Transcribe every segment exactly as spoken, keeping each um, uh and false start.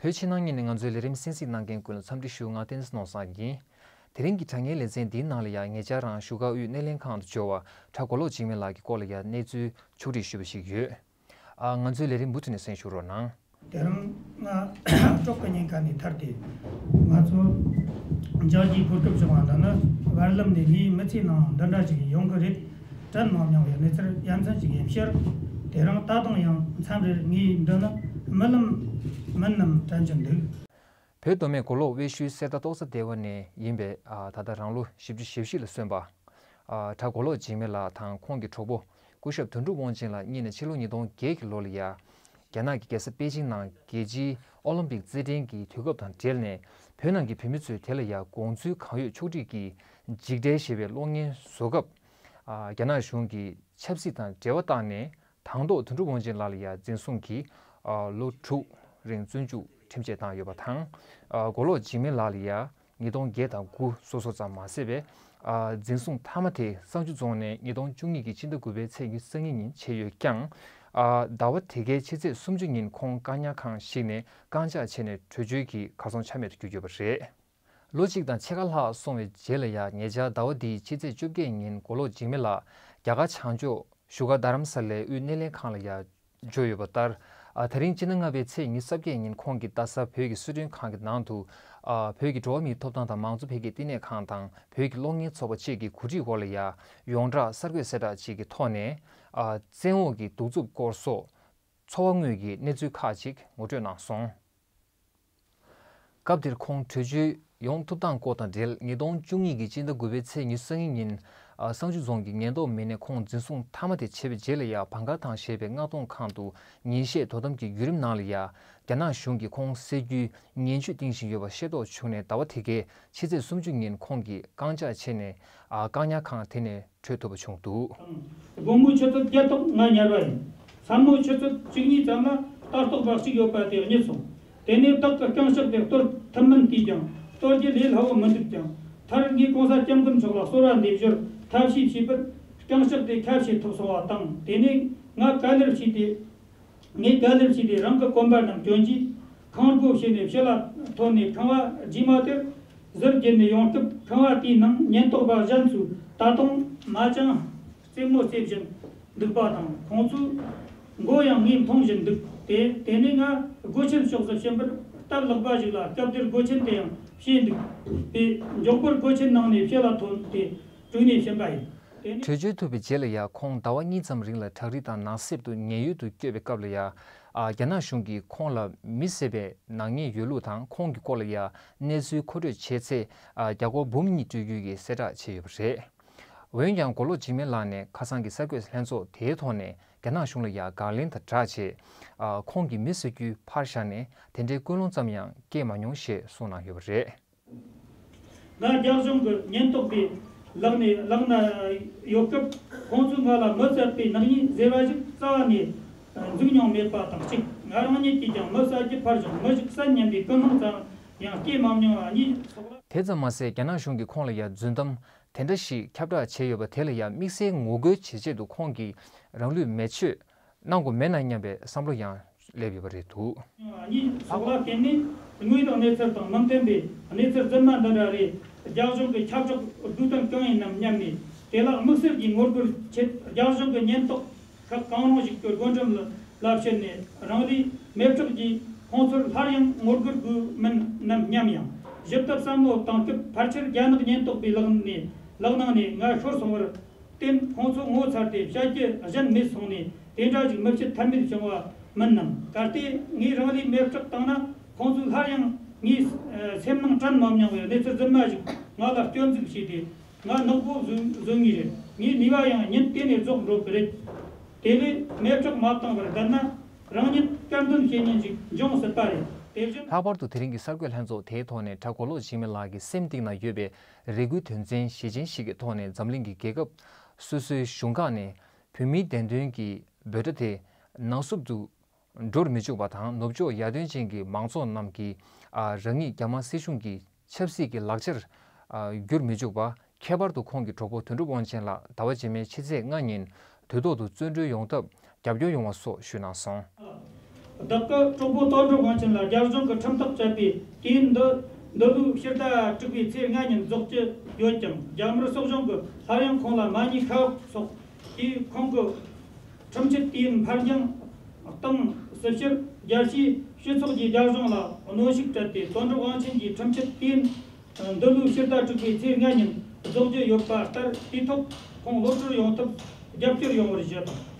བོད་ཕྱི་ནང་གཉིས་ནས་ང་ཚོའི་ལས་རིམ་གསན་གཟིགས་གནང་མཁན་ཀུན་ལ་འཚམས་འདྲི་ཞུ། ང་བསྟན་འཛིན་ནོར་བཟང་ཡིན། དེ་རིང་གི་དྲ་བརྙན་ལེ་ཚན་འདིའི་ནང་ལ་ཡང་ཉེ་ཆར་རང་བཞུགས་སྒར་དབུས་སྣེ་ལེན་ཁང་དུ་འབྱོར་བ་གྲྭ་མགོ་ལོག་འཇིགས་མེད་ལགས་ཀྱི་སྐོར་ལ་ཡང་གནས་ཚུལ་ཕྱོགས་སྒྲིག་ཞུས་པ་ཞིག་ཡོད། ཨ། ང་ཚོའི་ལས་རིམ་མུ་མཐུད་ནས་གསན་ཞུ་རོགས་གནང་། དེ་རིང་ང་སྲོག་གི་ཉེན་ཁ་ནས་ཐར་ཏེ། ང་ཚོ་འཇགས་རྒྱུའི་གོ་སྐབས་བྱུང་བ་འདི་ནི། བར་ལམ་ནས་ངའི་མི་ཚེའི་ནང་འདི་འདྲ་ཞིག་ཡོང་གི་རེད་དྲན་མ་མྱོང་བའི་གནས་ཚུལ་ཡ་མཚན་ཞིག་ཡིན་ཕྱིར། དེ་རིང་ད་དུང་ཡང་མཚམས་རེར་ངས་འདི་ནི་རྨི་ལམ་མིན་ནམ་དྲན་གྱི་འདུག། བོད་མདོ་སྨད་མགོ་ལོག་དབལ་ཤུལ་གསེར་རྟ་ཏོག་གསར་སྡེ་བ་ནས་ཡིན་པའི། ཨ། ད་ལྟ་རང་ལོ་བཞི་བཅུ་ཞེ་བཞི་ལ་སོན་པ། ཨ། གྲྭ་མགོ་ལོག་འཇིགས་མེད་ལགས་དང་ཁོང་གི་གྲོགས་པོ་སྐུ་ཞབས་དོན་གྲུབ་དབང་ཆེན་ལགས་གཉིས་ནས་ཕྱི་ལོ་ཉིས་སྟོང་བརྒྱད་ཀྱི་ལོ་ལ་ཡ། རྒྱ་ནག་གི་རྒྱལ་ས་པེ་ཅིང་ནང་རྒྱལ་སྤྱིའི་ཨོ་ལིམ་པིག་རྩེད་འགྲན་གྱི་དུས་སྐབས་དང་འབྲེལ་ནས། བོད་ནང་གི་བོད་མི་ཚོས་དེ་ལ་ཡ་དགོངས་ཚུལ་གང་ཡོད་ཕྱོགས་སྒྲིག་གིས་འཇིགས་བྲལ་ཞེས་པའི་གློག་བརྙན་བཟོ་སྐབས། ཨ། རྒྱ་ནག་གཞུང་གིས་ཆབ་སྲིད་དང་འབྲེལ་བ་བཏང་ནས། དང་ཐོག་དོན་གྲུབ་དབང་ཆེན་ལགས་ལ་ཡང་འཛིན་བཟུང་གིས། ཨ། ལོ་དྲུག་རིང་བཙོན་འཇུག་ཁྲིམས་ཆད་བཏང་ཡོད་པ་དང་། ཨ། མགོ་ལོག་འཇིགས་མེད་ལགས་ལ་ཡང་ཉིས་སྟོང་བརྒྱད་དང་དགུ་སོ་སོ་ཙམ་མ་ཟད་པའི། ཨ། འཛིན་བཟུང་མཐའ་མ་དེ་བསང་ཆུ་རྫོང་ནས་ཉིས་སྟོང་བཅུ་གཉིས་ཀྱི་སྤྱི་ཟླ་དགུ་པའི་ཚེས་ཉི་ཤུ་རྩ་གཉིས་ཉིན་བྱས་ཡོད་ཀྱང་། ཨ། ཟླ་བ་དེ་གའི་ཕྱི་ཚེས་སུམ་ཅུ་ཉིན་ཁོང་བཀག་ཉར་ཁང་ཞིག་ནས་རྐང་བཅག་བྱས་ནས་བྲོས་བྱོལ་གྱིས་གར་སོང་ཆ་མེད་དུ་གྱུར་ཡོད་པ་རེད། ལོ་གཅིག་དང་ཕྱེད་ཀ་ལྷག་སོང་བའི་རྗེས་ལ་ཡང་ཉེ་ཆར་ཟླ་བ་འདིའི་ཕྱི་ཚེས་བཅོ་བརྒྱད་ཉིན་མགོ་ལོག་འཇིགས་མེད་ལགས་རྒྱ་གར་བྱང་ཕྱོགས་བཞུགས་སྒར་རྡ་རམ་ས་ལའི་དབུས་སྣེ་ལེན་ཁང་ལ་ཡང་འབྱོར་ཡོད་པ་ལྟར། ཨ། དེ་རིང་སྤྱི་ཟླ་ལྔ་པའི་ཚེས་ཉི་ཤུ་རྩ་བརྒྱད་ཉིན་ཁོང་གིས་རྡ་ས་བོད་ཀྱི་གསོལ་མགྲོན་ཁང་གི་ནང་དུ། ཨ། བོད་ཀྱི་འགྲོ་བ་མིའི་ཐོབ་ཐང་དང་མང་གཙོ་འཕེལ་རྒྱས་བསྟི་གནས་ཁང་དང་བོད་ཀྱི་གློག་བརྙན་ཚོགས་པ་བཅས་ཀྱི་གོ་སྒྲིག་འོག་ལ་ཡང་ཡོངས་གྲགས་གསར་འགོད་གསལ་བསྒྲགས་ཅིག་གི་ཐོག་ནས། ཨ། བཙན་འོག་གི་གདུག་རྩུབ་སྐོར་སོགས། འཚོ་བ་དངོས་ཀྱི་གནས་ཚུལ་ཁག་ཅིག་ངོ་སྤྲོད་གནང་སོང་། སྐབས་དེར་ཁོང་བྲོས་བྱོལ་ཡོང་ཐུབ་སྟངས་སྐོར་དང་འབྲེལ། ཉིས་སྟོང་བཅུ་གཉིས་ཀྱི་སྤྱི་ཟླ་དགུ་པའི་ཚེས་ཉི་ཤུ་རྩ་གཉིས་ཉིན། ཨ། བསང་ཆུ་རྫོང་གི་ཉེན་རྟོག་མི་སྣས་ཁོང་འཛིན་བཟུང་མཐའ་མ་དེ་བྱས་པའི་རྗེས་ལ་ཡང་བང་སྒར་དང་ཞེས་པའི་མངགས་གཏོང་ཁང་དུ་ཉིན་ཤས་དོ་དམ་གྱི་བརྒྱུད་རིམ་ནང་ལ་ཡང་རྒྱ་ནག་གཞུང་གིས་ཁོང་བསད་རྒྱུའི་ངན་ཇུས་བཏིང་བཞིན་ཡོད་པ་ཤེས་རྟོགས་བྱུང་ནས། ཟླ་བ་དེ་གའི་ཕྱི་ཚེས་སུམ་ཅུ་ཉིན་ཁོང་གིས་རྐང་བཅག་བྱས་ནས། ཨ། བཀག་ཉར་ཁང་དེ་ནས་བྲོས་ཐུབ་པ་བྱུང་འདུག། དགོང་མོའི་ཆུ་ཚོད་བརྒྱད་ཐོག་ང་ཉལ་བ་ཡིན། མཚན་མོའི་ཆུ་ཚོད་བཅུ་གཉིས་ཙམ་ལ་ལྟ་རྟོག་པ་གཅིག་ཡོད་པ་དེ་རྙེད་སོང་། དེ་ནས་བདག་གི་རྐང་ལྕགས་དེ་གཏོར་ཐུབ་མིན་དུས་ཀྱང་གཏོར་རྒྱུ་ལས་སླ་བོ་མི་འདུག་ཀྱང་། མཐར་ངས་གོང་ས་སྐྱབས་མགོན་མཆོག་ལ་གསོལ་བ་འདེབས་ཞོར་ཐབས་ཤེས་བྱས་པར་རྐང་ལྕགས་དེ་ཁྱབ་བྱེད་ཐུབ་སོང་བ་དང་། དེ་ནས་ང་ག་ལེར་བྱས་ཏེ། ངས་ག་ལེར་བྱས་ཏེ་རང་གི་གོན་པ་རྣམས་གྱོན་རྗེས་ཁང་སྒོ་ཕྱེ་ནས་ཕྱི་ལ་ཐོན་ནས་ཁང་བ་རྗེས་མ་དེར་ཟུར་བརྒྱུད་ནས་ཡོང་སྐབས། ཁང་བ་དེའི་ནང་ཉེན་རྟོག་པ་གཞན་ཚོས་ད་དུང་མ་ཅང་རྩེད་མོ་རྩེ་བཞིན་འདུག་པ་དང་། ཁོང་ཚོའི་མགོ་ཡང་ངས་མཐོང་བཞིན་འདུག། དེ་དེ་ནས་ང་སྒོ་ཆེན་ཕྱོགས་སུ་ཕྱིན་པར་སྟབས་ལེགས་པ་ཞིག་ལ་སྐབས་དེར་སྒོ་ཆེན་དེ་ཡང་ཕྱེས་འདུག་པས། མགྱོགས་པར་སྒོ་ཆེན་ནང་ནས་ཕྱི་ལ་ཐོན་ཏེ་བྲོས་ནས་ཕྱིན་པ་ཡིན། དེ་ནས། བྲོས་བྱོལ་ཐུབ་པའི་རྗེས་ལ་ཡང་ཁོང་ཟླ་བ་གཉིས་ཙམ་རིང་ལ་བྲག་རི་དང་ནགས་གསེབ་ཏུ་ཉལ་ཡོལ་དུ་བསྐྱོད་པའི་སྐབས་ལ་ཡང་། ཨ། རྒྱ་ནག་གཞུང་གིས་ཁོང་ལ་མི་བསད་པའི་ནག་ཉེས་ཡོད་ལུགས་དང་། ཁོང་གི་སྐོར་ལ་ཡང་གནས་ཚུལ་མཁོ་སྤྲོད་བྱས་ཚེ། ཨ། རྒྱ་སྒོར་འབུམ་གཉིས་སྤྲོད་རྒྱུ་ཡི་གསལ་བསྒྲགས་བྱས་ཡོད་པ་རེད། འོན་ཀྱང་། མགོ་ལོག་འཇིགས་མེད་ལགས་ནས་ཁ་སང་གི་གསར་འགོད་ལྷན་ཚོགས་དེའི་ཐོག་ནས་རྒྱ་ནག་གཞུང་ལ་ཡང་དགག་ལན་དང་སྦྲགས་བྱས། ཨ། ཁོང་གིས་མི་བསད་རྒྱུ་ཕར་བཞག་ནས་དེ་འདྲའི་ཀུན་སློང་ཙམ་ཡང་སྐྱེས་མ་མྱོང་ཞེས་གསུངས་གནང་ཡོད་པ་རེད། ང་རྒྱ་གཞུང་གི་ཉེན་རྟོག་པའི་ལག་ནས་ལག་ན་ཡོད་སྐབས། ཁོང་ཚོས་ང་ལ་མི་བསད་པའི་ནག་ཉེས་ཟེར་བ་ཞིག་རྩ་བ་ནས་འཛུགས་མྱོང་མེད་པ་དང་གཅིག། ང་རང་ཉིད་ཀྱིས་ཀྱང་མི་བསད་རྒྱུ་ཕར་བཞག་མི་ཞིག་བསད་སྙམ་པའི་ཀུན་སློང་ཙམ་ཡང་སྐྱེས་མ་མྱོང་བ་གཉིས་སོགས་ལ། དེ་ཙམ་མ་ཟད། རྒྱ་ནག་གཞུང་གིས་ཁོང་ལ་ཡང་རྫུན་གཏམ་དེ་འདྲ་ཞིག་ཁྱབ་བསྒྲགས་བྱས་ཡོད་པ་དེ་ལ་ཡང་དམིགས་བསལ་ངོ་རྒོལ་བྱེད་ཆེད་དུ་ཁོང་གིས་རང་ལུས་མེ་མཆོད་གནང་དགོས་མེད་ན་སྙམ་པའི་བསམ་བློ་ཡང་སླེབས་ཡོད་པ་རེད་འདུག། གཉིས་སོགས་ལ་བརྟེན་ནས། དངོས་ཡོད་གནས་ཚུལ་དང་མི་མཐུན་པའི་གནས་ཚུལ་རྫུན་མ་འདི་འདྲ་རེ་རྒྱ་གཞུང་གི་ཁྱབ་བསྒྲགས་སྒྲུག་དོན་གང་ཡིན་ནམ་སྙམ་ནས། དེ་ལ་དམིགས་བསལ་གྱི་ངོ་རྒོལ་ཆེད་རྒྱ་གཞུང་གི་ཉེན་རྟོག་ཁག་གང་རུང་ཞིག་གི་སྒོ་འགྲམ་ལ་ཕྱིན་ནས། རང་ལུས་མེ་སྲེག་གིས་ཁོང་ཚོར་སླར་ཡང་ངོ་རྒོལ་དགོས་མིན་ནམ་སྙམ་ཡང་། ཞིབ་ལྟ་བསམ་བློ་བཏང་སྐབས། ཕལ་ཆེར་རྒྱ་ནག་ཉེན་རྟོག་པའི་ལག་ནས་ལག་ནང་ནས་ང་ཤོར་སོང་བར་བརྟེན། ཁོང་ཚོ་ངོ་ཚ་སྟེ་བཤད་རྒྱུ་གཞན་མེད་སོང་ནས། དེ་འདྲ་ཞིག་མི་བྱེད་ཐབས་མེད་བྱུང་བ་མིན་ནམ། གལ་ཏེ་ངས་རང་ལུས་མེ་སྲེག་བཏང་ན། ཁོང་ཚོས་སླར་ཡང་ངའི་སེམས་ནང་དྲན་མ་མྱོང་བའི་གནས་ཚུལ་རྫུན་མ་ཞིག་ང་ལ་སྐྱོན་འཛུགས་བྱས་ཏེ། ང་ནག་པོ་བཟོ་བཟོ་ངེས་རེད། ངའི་ནུས་པ་ཡང་ཉིན་དེ་ནས་རྫོགས་འགྲོ་གི་རེད། དེ་ལས་མེ་སྲེག་མ་བཏང་བར་བསྡད་ན། རང་ཉིད་སྐྱར་འདོན་བྱེད་ཉིན་ཞིག་འབྱུང་སྲིད་པ་རེད། དེ་བཞིན། ལྷག་པར་དུ་དེ་རིང་གི་གསར་འགོད་ལྷན་ཚོགས་དེའི་ཐོག་ནས་གྲྭ་མགོ་ལོག་འཇིགས་མེད་ལགས་ཀྱི་སེམས་གཏིང་ན་ཡོད་པའི་རེ་སྐུལ་དོན་ཚན་ཞེ་ཆེན་ཞིག་གི་ཐོག་ནས། འཛམ་གླིང་གི་རྒྱལ་ཁབ་སོ་སོའི་གཞུང་ཁག་ནས་བོད་མིའི་བདེན་དོན་གྱི་འབོད་སྒྲ་དེ་ནག་སུབ་ཏུ་འགྲོར་མི་འཇུག་པ་དང་། ནུབ་ཕྱོགས་ཡར་ཐོན་ཅན་གྱི་མང་ཚོགས་རྣམས་ཀྱིས། ཨ། རང་ཉིད་རྒྱ་དམར་སྲིད་གཞུང་གི་ཆབ་སྲིད་ཀྱི་ལག་ཆར། ཨ། བསྒྱུར་མི་འཇུག་པ། ཁྱད་པར་དུ་ཁོང་གི་གྲོགས་པོ་དོན་གྲུབ་དབང་ཆེན་ལགས་ཟླ་བ་རྗེས་མའི་ཕྱི་ཚེས་ལྔ་ཉིན་དུས་ཐོག་ཏུ་བཙོན་གྲོལ་ཡོང་ཐབས་རྒྱབ་སྐྱོར་ཡོང་བ་སོགས་ཞུས་གནང་སོང་། བདག་གིས་གྲོགས་པོ་དོན་གྲུབ་དབང་ཆེན་ལ་རྒྱལ་གཞུང་གི་ཁྲིམས་ཐག་བཅད་པའི་དུས་ཡུན་འདི་འདི་ལོའི་ཕྱི་ཟླ་དྲུག་པའི་ཚེས་ལྔ་ཉིན་རྫོགས་ཀྱི་ཡོད་ཀྱང་རྒྱ་དམར་སྲིད་གཞུང་གིས་སླར་ཡང་ཁོང་ལ་མ་ཉེས་ཁག་སོགས་ཀྱིས་ཁོང་གི་ཁྲིམས་ཆད་དུས་ཡུན་ཕར་འགྱངས་བཏང་སྲིད་ཕྱིར། རྒྱལ་སྤྱིའི་སྤྱི་ཚོགས་ཀྱིས་རྒྱལ་གཞུང་ལ་གནོན་ཤུགས་སྤྲད་དེ་དོན་གྲུབ་དབང་ཆེན་གྱི་ཁྲིམས་ཆད་དུས་ཡུན་འདི་ལོའི་ཕྱི་ཟླ་དྲུག་པའི་ཚེས་ལྔ་ཉིན་རྫོགས་རྒྱུ་ཡོད་པ་ལྟར་དུས་ཐོག་ཁོང་གློད་བཀྲོལ་ཡོང་ཐབས་རྒྱབ་སྐྱོར་ཡོང་བར་ཞུ་དང་།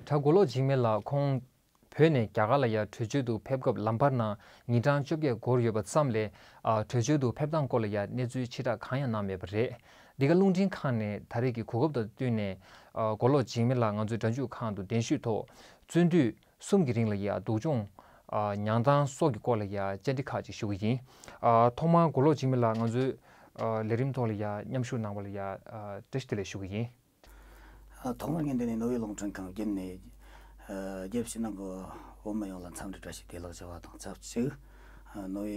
གྲྭ་མགོ་ལོག་འཇིགས་མེད་ལགས་ཁོང་བོད་ནས་རྒྱ་གར་ལ་ཡ་བྲོས་བྱོལ་དུ་ཕེབས་སྐབས་ལམ་བར་ན་ཉིན་གྲངས་བཅོ་བརྒྱད་འགོར་ཡོད་པ་ཙམ་ལས། ཨ། བྲོས་བྱོལ་དུ་ཕེབས་སྟངས་སྐོར་ལ་ཡ་གནས་ཚུལ་ཕྱིར་བསྒྲགས་གང་ཡང་གནང་མེད་པ་རེད། འདི་ག་རླུང་འཕྲིན་ཁང་ནས་ད་རེས་ཀྱི་གོ་སྐབས་དང་བསྟུན་ནས། ཨ། མགོ་ལོག་འཇིགས་མེད་ལགས་ང་ཚོའི་སྒྲ་འཇུག་ཁང་དུ་གདན་ཞུས་ཐོག་བཙོན་དུས་གསུམ་གྱི་རིང་ལ་ཡ་སྡུག་སྦྱོང་། ཨ། མྱངས་སྟངས་སོགས་ཀྱི་སྐོར་ལ་ཡ་བཅར་འདྲི་ཁག་ཅིག་ཞུ་གི་ཡིན། ཨ། ཐོག་མར་མགོ་ལོག་འཇིགས་མེད་ལགས་ང་ཚོའི། ཨ། ལས་རིམ་ཐོག་ལ་ཡ་མཉམ་ཞུགས་གནང་བ་ལ་ཡ། ཨ། བཀྲ་ཤིས་བདེ་ལེགས་ཞུ་གི་ཡིན། ཨ། ཐོག་མར་ངས་འདི་ནས་ནོར་ཝེ་རླུང་འཕྲིན་ཁང་བརྒྱུད་ནས། ཨ། རྒྱལ་ཕྱི་ནང་གི་བོད་མི་ཡོངས་ལ་འཚམས་འདྲི་བཀྲ་ཤིས་བདེ་ལེགས་ཞུ་བ་དང་ཆབས་ཅིག་ཨ། ནོར་ཝེ་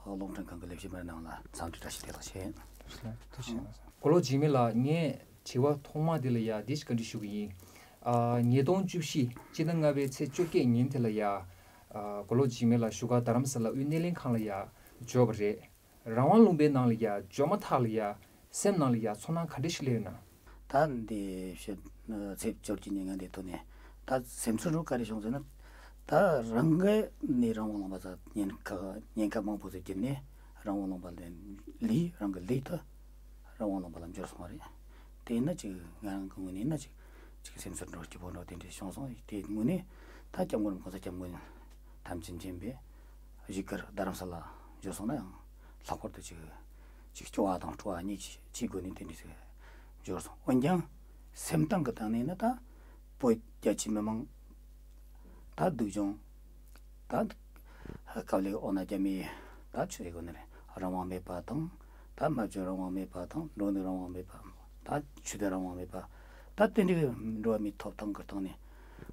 རླུང་འཕྲིན་ཁང་གི་ལས་བྱེད་མི་རྣམས་ལ་འཚམས་འདྲི་བཀྲ་ཤིས་བདེ་ལེགས་ཞུ། ཐུགས་རྗེ་ཆེ། མགོ་ལོག་འཇིགས་མེད་ལགས་ངས་དྲི་བ་ཐོག་མ་འདི་ལ་ཡ་འདི་ཞིག་བཀའ་འདྲི་ཞུ་གི་ཡིན། ཨ། ཉིས་སྟོང་བཅུ་བཞི་སྤྱི་ཟླ་ལྔ་པའི་ཚེས་བཅོ་བརྒྱད་ཉིན་དེ་ལ་ཡ། ཨ། མགོ་ལོག་འཇིགས་མེད་ལགས་བཞུགས་སྒར་རྡ་རམ་ས་ལ་དབུས་སྣེ་ལེན་ཁང་ལ་ཡ་འབྱོར་བ་རེད། རང་དབང་ལུང་པའི་ནང་ལ་ཡ་འབྱོར་མ་ཐག་ལ་ཡ་སེམས་ནང་ལ་ཡ་ཚོར་སྣང་ག་འདྲ་ཞིག་སླེབས་ཡོད་ན། ད་འདི་ཕྱི་ཚེས་བཅོ་བརྒྱད་ཉིན་ང་འདི་ཐོག་ནས་ད་སེམས་ཚོར་འགྲོ་ག་རེ་བྱུང་ཟེར་ན། ད་རང་གི་ནས་རང་དབང་ལུང་པ་ཚ་ཉེན་ཁ་ཉེན་ཁ་མང་པོ་ཟིག་བརྒྱུད་ནས་རང་དབང་ལུང་པ་ལས་ལས་རང་གི་ལས་ད་རང་དབང་ལུང་པ་ལ་འབྱོར་སོང་བ་རེད། དེ་ཡིན་ན་ཅིག་ང་རང་གི་ངོས་ནས་ཡིན་ན་ཅིག་ཅིག་སེམས་ཚོར་འགྲོ་སྐྱིད་པོ་འགྲོ་དེ་འདྲ་བྱུང་སོང་། དེ་དངོས་གནས་ད་སྐྱབས་མགོན་རིན་པོ་ཆེ་སྐྱབས་མགོན་ཐམས་ཅད་མཁྱེན་པའི་བཞུགས་སྒར་རྡ་རམ་ས་ལ་འབྱོར་སོང་ན་ཡང་ལྷག་པར་དུ་ཅིག་ཅིག་སྐྱོ་བ་དང་སྤྲོ་བ་གཉིས་ཀྱི་སྒོ་ནས་དེ་འདྲ་ཞིག་འབྱོར་སོང་། འོན་ཀྱང་སེམས་གཏིང་གི་སྟེང་ནས་ནི་ད་བོད་རྒྱ་ཆེ་མི་མང་ད་སྡུག་སྦྱོང་ད་དཀའ་ལས་འོག་ན་རྒྱ་མིས་ད་ཆོས་ཡི་སྒོ་ནས་རང་དབང་མེད་པ་དང་། ད་སྨྲ་བརྗོད་རང་དབང་མེད་པ་དང་། འགྲོ་འདུག་རང་དབང་མེད་པ། ད་ཆོས་དད་རང་དབང་མེད་པ། ད་དེ་འདྲའི་འགྲོ་བ་མིའི་ཐོབ་ཐང་གི་སྟེང་ནས་